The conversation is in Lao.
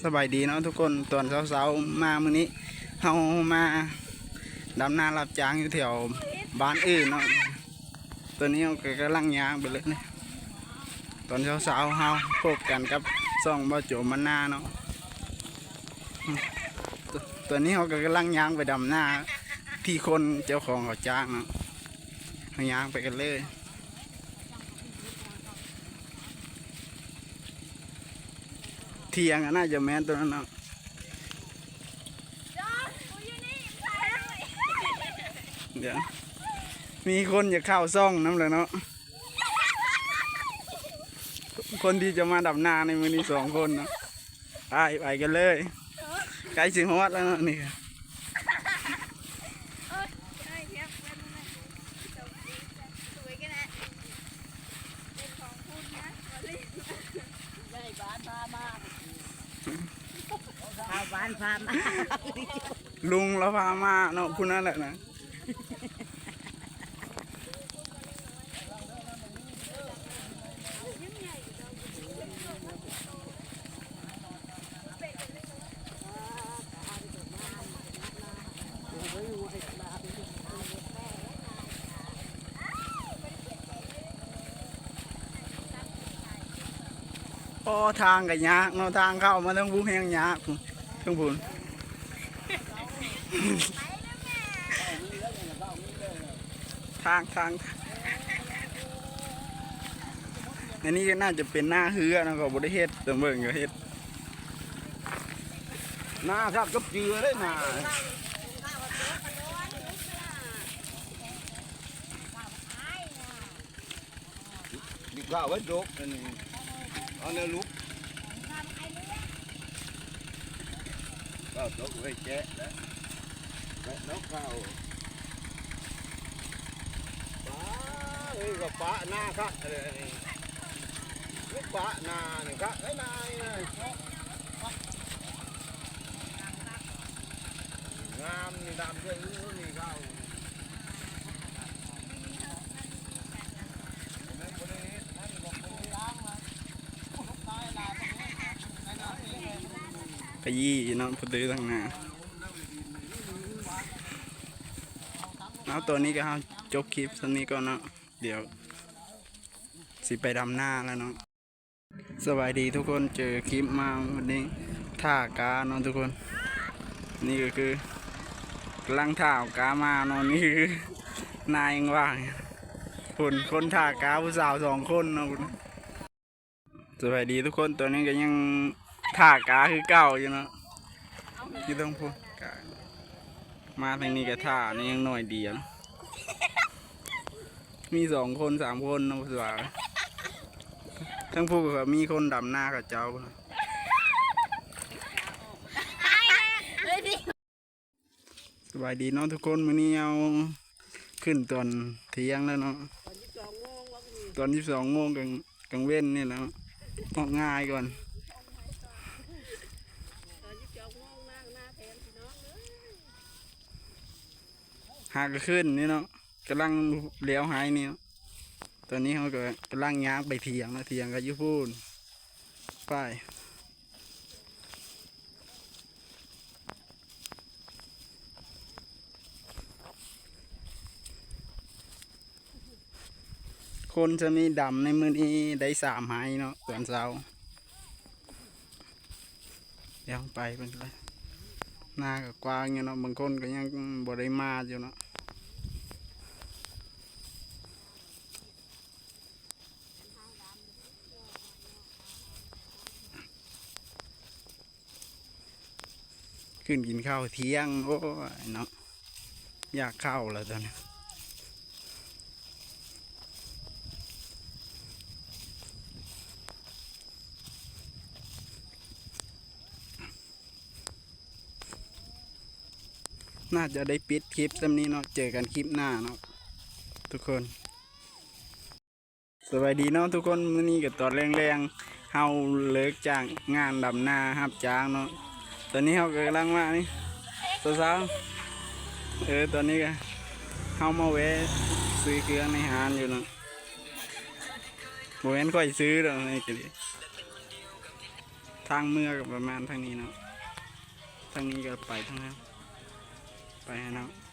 ສະບາຍດີເນາະທຸກຄົນ, ຕອນເຊົ້າໆມາມື້ນີ້ ເຮົາມາດຳນາຮັບຈ້າງຢູ່ແຖວບ້ານອື່ນເນາະ. ຕອນນີ້ເຮົາກໍກຳລັງຍ່າງໄປເລີຍນີ້. ຕອນເຊົ້າໆເຮົາພົບກັນກັບຊ່ອງບ່າວໂຈມບ້ານນາເນາະ. ຕອນນີ້ເຮົາກໍກຳລັງຍ່າງໄປດຳນາທີ່ຄົນເຈົ້າຂອງເຂົາຈ້າງເນາະ. ເຮົາຍ່າງໄປກັນເລີຍ. ຖຽງອັນໜ້າຈະແມ່ນໂຕນັ້ນເນາະ. ດຽວ ມີຄົນຢາກເຂົ້າຊ່ອງນຳແລ້ວເນາະ. ຄົນທີ່ຈະມາດຳນາໃນມື້ນີ້ສອງຄົນເນາະ. ໄປ ໄປກັນເລີຍ. ໃກ້ຊິຮອດແລ້ວເນາະນີ້. ຊາວບ້ານພາມາ ລຸງລາວພາມາເນາະ ຜູ້ນັ້ນແຫຼະນະ. ໂອ້ ທາງກໍຍາກເນາະ, ທາງເຂົ້າມາທາງພູແຮ່ງຍາກ ທາງພູນ. ທາງ ທາງ ອັນນີ້ກໍໜ້າຈະເປັນນາເຮືອເນາະ, ເຂົາບໍ່ໄດ້ເຮັດ, ແຕ່ເບິ່ງກໍເຮັດ. ນາຄັກກັບເຈືອເດ້ນາ. ນີ້ຂ້າວໄວ້ດົກອັນນີ້ ເອົາແນວລຸກ ຂ້າວຕົກໄວ້ແຈະແລ້ວ ແຈະແລ້ວຂ້າວ ປາ ເອີ ກໍປະນາຄັກເລີຍ ນີ້ ປະນານີ້ຄັກ ເອີ ນານີ້ນະ ງາມນີ້ ດຳເທື່ອອື່ນນີ້ ກະຢີ້ເນາະ ຜູ້ຕື້ທາງໜ້າ. ເອົາ ຕອນນີ້ກໍເຮົາຈົບຄລິບສ່ຳນີ້ກ່ອນເນາະ, ດຽວຊິໄປດຳນາແລ້ວເນາະ. ສະບາຍດີທຸກຄົນ, ເຈີຄລິບມາວັນນີ້ ຖ້າກາເນາະທຸກຄົນ. ນີ້ກໍຄືກຳລັງຖ້າເອົາກາມາເນາະ, ນີ້ຄືນາຍັງວ່າງ ຄົນ ຄົນຖ້າກາຜູ້ສາວສອງຄົນເນາະ. ສະບາຍດີທຸກຄົນ, ຕອນນີ້ກໍຍັງຖ້າກາຄືເກົ່າຢູ່ເນາະ, ຢູ່ເທິງພຸ້ນ ມາທາງນີ້ກໍຖ້າ ນີ້ຍັງໜ້ອຍດຽວ. ມີສອງຄົນສາມຄົນເນາະ ສະບາຍ. ເທິງພຸ້ນກໍມີຄົນດຳນາເຂົາເຈົ້າ. ສະບາຍດີເນາະທຸກຄົນ, ມື້ນີ້ເຮົາຂຶ້ນຕອນທ່ຽງແລ້ວເນາະ, ຕອນສິບສອງໂມງ ກາງ ກາງເວັນນີ້ແຫຼະເນາະ, ອອກງ່າຍກ່ອນ. ຫາກະຂຶ້ນນີ້ເນາະ, ກຳລັງແລ້ວໄຮ່ນີ້ເນາະ. ຕອນນີ້ເຮົາກໍກຳລັງຍ່າງໄປຖຽງເນາະ, ຖຽງກໍຢູ່ພຸ້ນ ໄປ. ຄົນຈະມີດຳໃນມື້ນີ້ໄດ້ສາມໄຮ່ເນາະ ຕອນເຊົ້າ. ດຽວໄປເບິ່ງກັນເລີຍ, ນາກໍກວ້າງຢູ່ເນາະ, ບາງຄົນກໍຍັງບໍ່ໄດ້ມາຢູ່ເນາະ. ຂຶ້ນກິນເຂົ້າທ່ຽງ ໂອ້ຍເນາະ, ຢາກເຂົ້າແລ້ວຕອນນີ້. ໜ້າຈະໄດ້ປິດຄລິບສ່ຳນີ້ເນາະ, ເຈີກັນຄລິບໜ້າເນາະທຸກຄົນ. ສະບາຍດີເນາະທຸກຄົນ, ມື້ນີ້ກໍຕອນແລງໆ ເຮົາເລີກຈາກງານດຳນາຮັບຈ້າງເນາະ. ຕອນນີ້ເຮົາກໍກຳລັງມານີ້ ສາວໆ ເອີ ຕອນນີ້ກໍເຮົາມາແວະຊື້ເຄື່ອງໃນຮ້ານຢູ່ເນາະ, ບໍ່ແມ່ນຂ້ອຍຊື້ດອກ ນີ້ກໍດີ. ທາງເມືອກໍປະມານທາງນີ້ເນາະ ທາງນີ້ກໍໄປທາງນັ້ນ ໄປຫັ້ນເນາະ